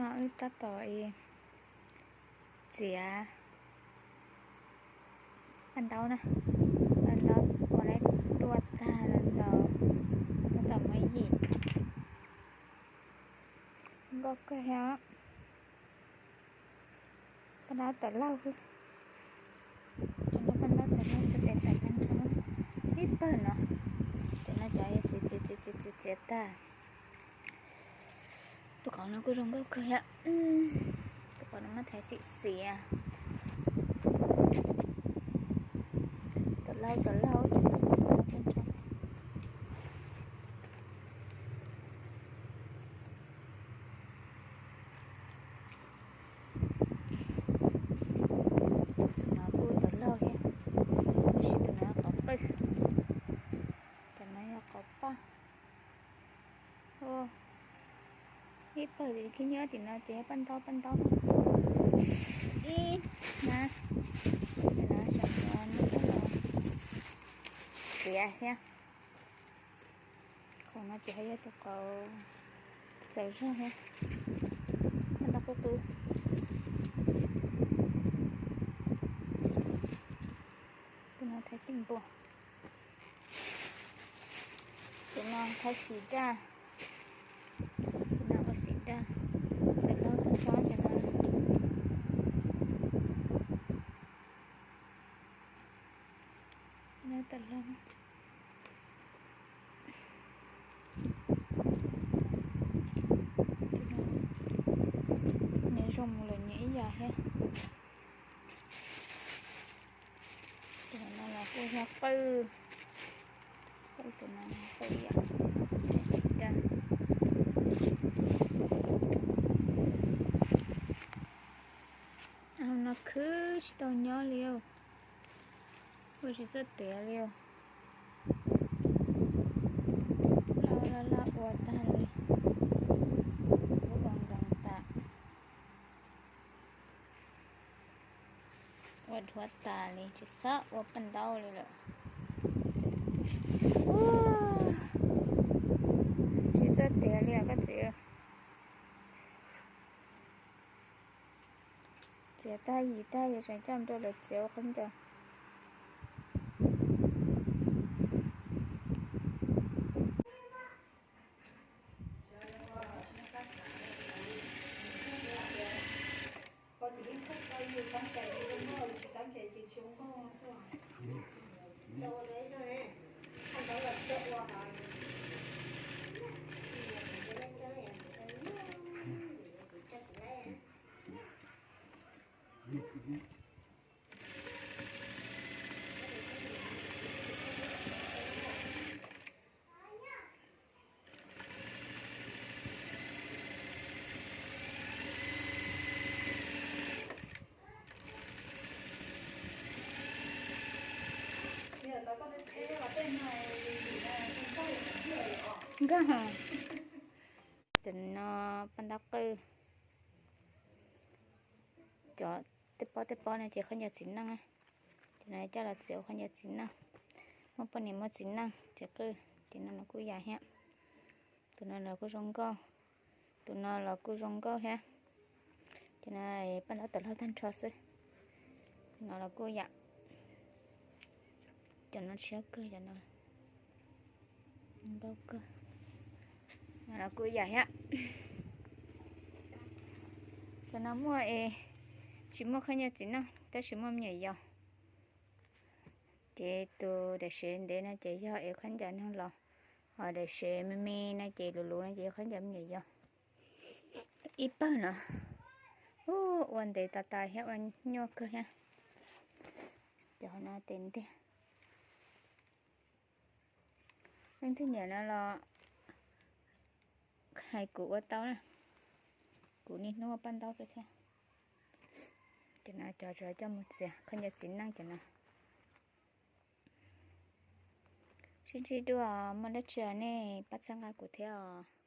Wb tab tom txiav paj ntaub na, paj ntaub ua laib tuaj tag los ntau, tab tom muab yim. Nkauj kawg thiab. Paj ntaub tawm laug, cov no paj ntaub tawm laug xwb tes tawm tag nrho ib pawg no. Cov no cov txiav txiav txiav txiav txiav tag. Tus qhov no kuj zoo nkauj kawg thiab. Tus qhov no muab thaiv xim xiav. Tawm laug tawm laug cov no tag nrho. Tus no kuj tawm laug thiab, tab sis tus no yog qhov pawg, cov no yog qhov paj. Ib pawg khib nyob tim no ces yog paj ntaub paj ntaub. Ib na, no saum no txiav thiab. Qhov no ces yog tus qauv txawv zog thiab, paj ntaub qub qub. Tus no thaiv xim npua. Tus no thaiv xim daj. Tus no ua xim daj. Tawm laug tag nrho cov no. Nyob tawm laug. Nws zoo mus lawm nws ib yam thiab. Tus no los kuj yog qawj, qawj tus no qawj ib yam, xim daj. Hauv no khwb tsis tau nyob li, ua tsis txawj tiav li. Laj laj laj ua tag li, ua nkees tas, ua dhuav tas li, tsis xav ua paj ntaub li lawm. Tsis txawj tiav li os koj txiv. Txiav tag yim tag ces tseem coj mus rau lawv txiav ua khaub ncaws. Nkag, cov no paj ntaub qwj, cov tej pob tej pob no ces khaub ncaws txiv neej. Cov no coj los txiav ua khaub ncaws txiv neej, muaj poj niam muaj txiv neej txiv qwj, cov no los kuj yam thiab. Tus no los kuj zoo nkauj, tus no los kuj zoo nkauj thiab. Cov no paj ntaub tawm laug tag nrho xwb. Cov no los kuj yam, cov no tshiab kawg, cov no nkauj kawg. No los kuj yam thiab. Cov no muaj es tsis muaj khaub ncaws txiv neej tab sis muaj me nyuam yaus. Ces tus daim sev ntev no ces yog es khaub ncaws neeg los, ho daim sev me me no ces luv luv no ces yog khaub ncaws me nyuam yaus. Ib pawg no, ua ntev tas tas thiab ua nyuaj kawg thiab. Cov no tes ntiag. Leej twg nyiam no los hais kuv ua tau na, kuv niaj hnub ua paj ntaub xwb thiab. Cov no cov tsuas coj mus txiav khaub ncaws txiv neej cov no. Sib ntsib dua, muaj dab tsi nej pab txhawb nqa kuv thiab os.